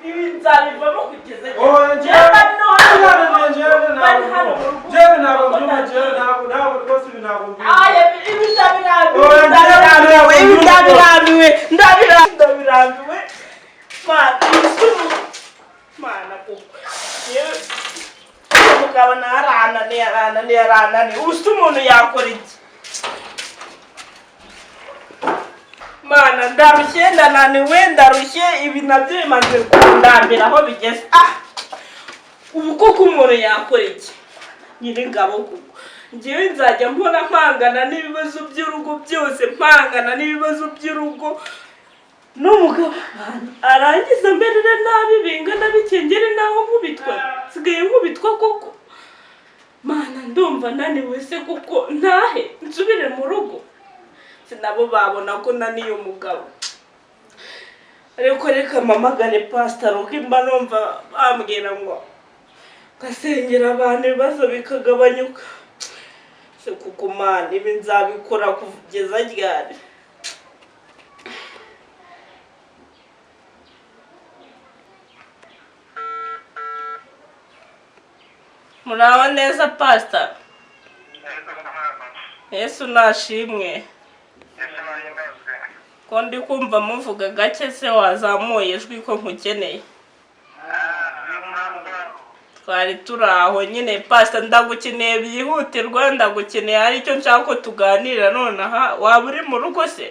Ibi nzabivamo kugeza Oya, njyewe njyewe hano njyewe bari hano ntabwo mu rugo. Njyewe ntabwo mbyumva, njyewe ntabwo rwose ibi ntabwo mbyumva. Aya, ibi ndabirambiwe. Oya, njyewe Ndabirambiwe. ntabwo Ibi mbyumva. ndabirambiwe, ndabirambiwe, ndabirambiwe. Mana, ibisumu mana koko yewe, umugabo nawe arananiye, arananiye, arananiye. Ubu se umuntu yakora iki? Mana, ndarushye, ndananiwe, ndarushye. Ibi nabyo bimaze kundambira aho bigeze. Ah, ubu koko umuntu yakora iki? Nyiringabo koko, njyewe nzajya mbona mpangana n'ibibazo by'urugo byose, mpangana n'ibibazo by'urugo n'umugabo arangiza mberere nabi bingana bikengere naho nkubitwa, nsigaye nkubitwa koko. Mana, ndumva naniwe se koko, ntahe nsubire mu rugo? Sinabo babona ko naniye umugabo. Ariko reka mpamagare pasitoro, kuko mba numva bambwira ngo ngasengera abantu ibibazo bikagabanyuka. Se kuko Mana, ibi nzabikora kugeza ryari? Muraho neza, pasita? Yesu nashimwe. Ko ndi kumva muvuga gake se, wazamuye ijwi ko nkukeneye? Twari turi aho nyine pasita, ndagukeneye byihutirwa, ndagukeneye, hari icyo nshaka ko tuganira nonaha. Waba uri mu rugo se?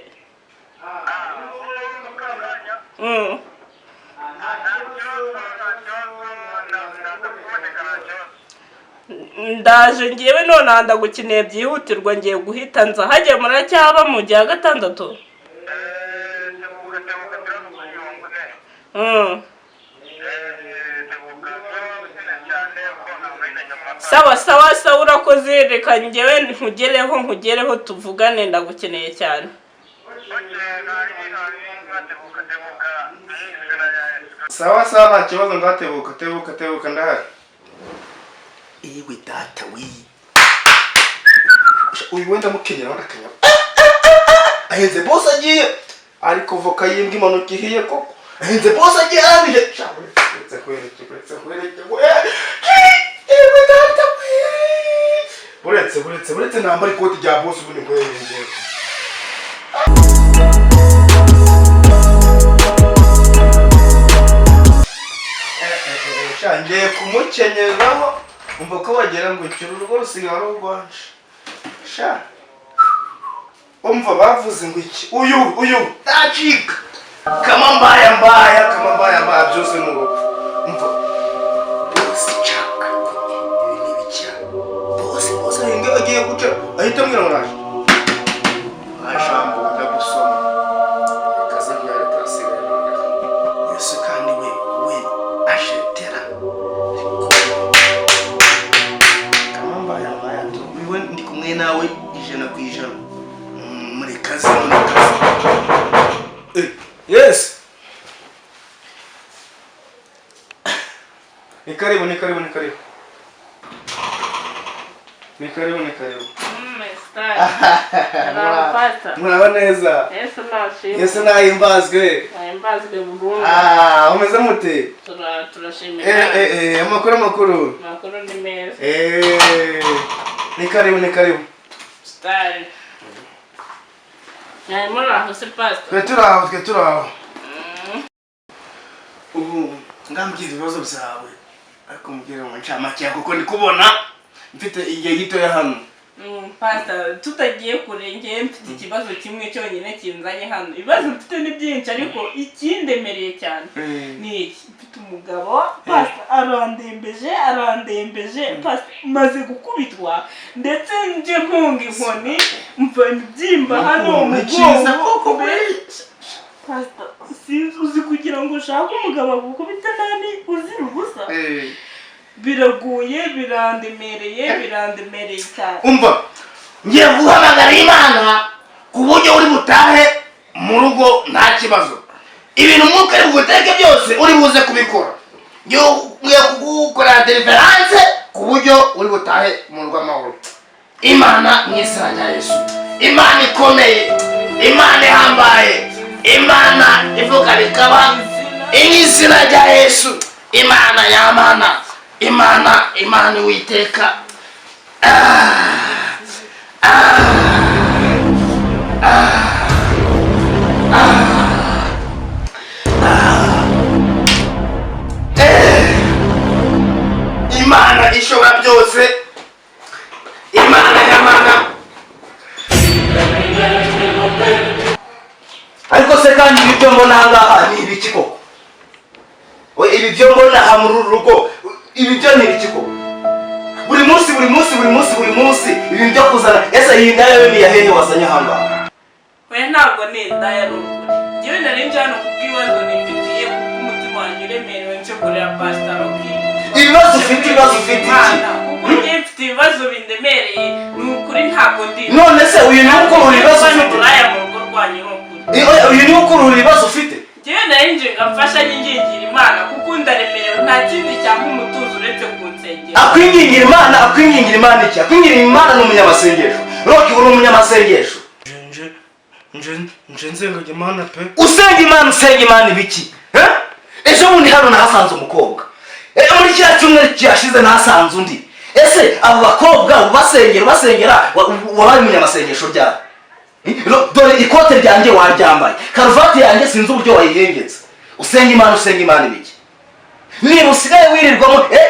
Ndaje ngewe nonaha, ndagukeneye byihutirwa, ngiye guhita nza. Hajya muracyaba mu gihe gatandatu? Sawa sawa sawa, urakoze. Reka ngewe nkugereho, nkugereho tuvugane, ndagukeneye cyane. Sawa sawa, nta kibazo, ngatebuka tebuka tebuka, ndahari. Ewe data we, uyu wenda mukenyera wenda akanyama ahenze bose agiye, ariko voka y'imbwa imanuka ihiye koko. Ahenze bose agiye arangije. Sha, uretse kwereke, uretse kwereke we, ewe data we, uretse uretse uretse nambara ikoti rya boss ubundi nkwereke. Sha, ngiye kumukenyeraho, umva ko bagira ngo cyura urugo rusigaye ari urwanje. Sha, umva bavuze ngo iki, uyu ntacika kama mbaya mbaya, kama mbaya mbaya, byose ni urupfu. Umva bose nshaka ibi ni ibiki bose bose ahinga agiye guca ahita ambwira ngo naje ajambo ndagusoma kaza nkwereka asigaye noneho. Yesu kandi we ashetera ariko kama mbaya mbaya tu, wewe ndi kumwe nawe 100%. Murekazi, murekazi. Yes, ni karibu, ni karibu, ni karibu, ni karibu, ni karibu. Muraho neza? Yesu nashimwe. Yesu nahimbazwe. Nahimbazwe burundu. Ah, umeze mute? Turashimira. Amakuru, amakuru? Amakuru ni meza. Ni karibu, ni karibu. Sitari mwari muri aho se, pasita? Twe turi aho, twe turi aho. Ubu ngambwira ibibazo byawe, ariko mbwira mu ncamake, kuko ndi kubona mfite igihe gitoya hano. Pasita, tutagiye kure, ngewe mfite ikibazo kimwe cyonyine kinzanye hano. Ibibazo mfite ni byinshi, ariko ikindemereye cyane ni iki: mfite umugabo pasita, arandembeje, arandembeje pasita. Maze gukubitwa, ndetse nje mpunga inkoni, mva imibyimba hano Ni cyiza umugongo. koko we. Pasita, sinzi, uzi kugira ngo ushake umugabo agukubite nabi uzira ubusa? Biraguye, birandemereye, birandemereye cyane. Umva, ngiye guhamagara Imana ku buryo uri butahe mu rugo nta kibazo. Ibintu umwuka ari buguteke byose uri buze kubikora. Ngiye kugukorera deliverance ku buryo uri butahe mu rugo amahoro. Imana mu izina rya Yesu, Imana ikomeye, Imana ihambaye, Imana ivuga bikaba. Izina rya Yesu, Imana y'amana, Imana, Imana Uwiteka. Ah, ah, ah, ah, ah. Eh, Imana ishobora byose, Imana y'amana. Ariko se kandi ibi byo mbona aha ngaha ni ibiki koko? We, ibi byo mbona aha muri uru rugo, ibi byo ni ibiki koko? Buri munsi, buri munsi, buri munsi, buri munsi, ibi byo kuzana. Ese iyi ndaya yo ni iya hehe wazanye aha ngaha? Oya, ntabwo ni indaya, ni ukuri. Njyewe nari nje hano kubw'ibibazo nifitiye, kuko umutima wanjye uremerewe, nje kureba Pastor Rocky. Ibibazo ufite, ibibazo ufite iki? Imana, kuko njyewe mfite ibibazo bindemereye, ni ukuri, ntabwo ndi. None se uyu ni ukurura ibibazo ufite? Uburaya mu rugo rwanyu, ni ukuri. Oya, uyu ni ukurura ibibazo ufite? Njyewe nari nje ngo amfashe anyingingira Imana, kuko ndaremerewe, nta kindi cyampa umutuzo uretse kunsengera. Akwingingira Imana, akwingingira Imana iki? Akwingingira Imana ni umunyamasengesho? Roki, uri umunyamasengesho? Nje nje nje nsenga Imana pe. Usenga Imana, usenga Imana ibiki? Eh? Ejo bundi hano nahasanze umukobwa. Muri kiriya cyumweru cyashize nahasanze undi. Ese abo bakobwa ubasengera, ubasengera, wabaye umunyamasengesho ryari? Dore ikote ryanjye waryambaye, karuvati yanjye sinzi uburyo wayihengetse. Usenga Imana, usenga Imana ibiki? Niba usigaye wirirwamo, eh?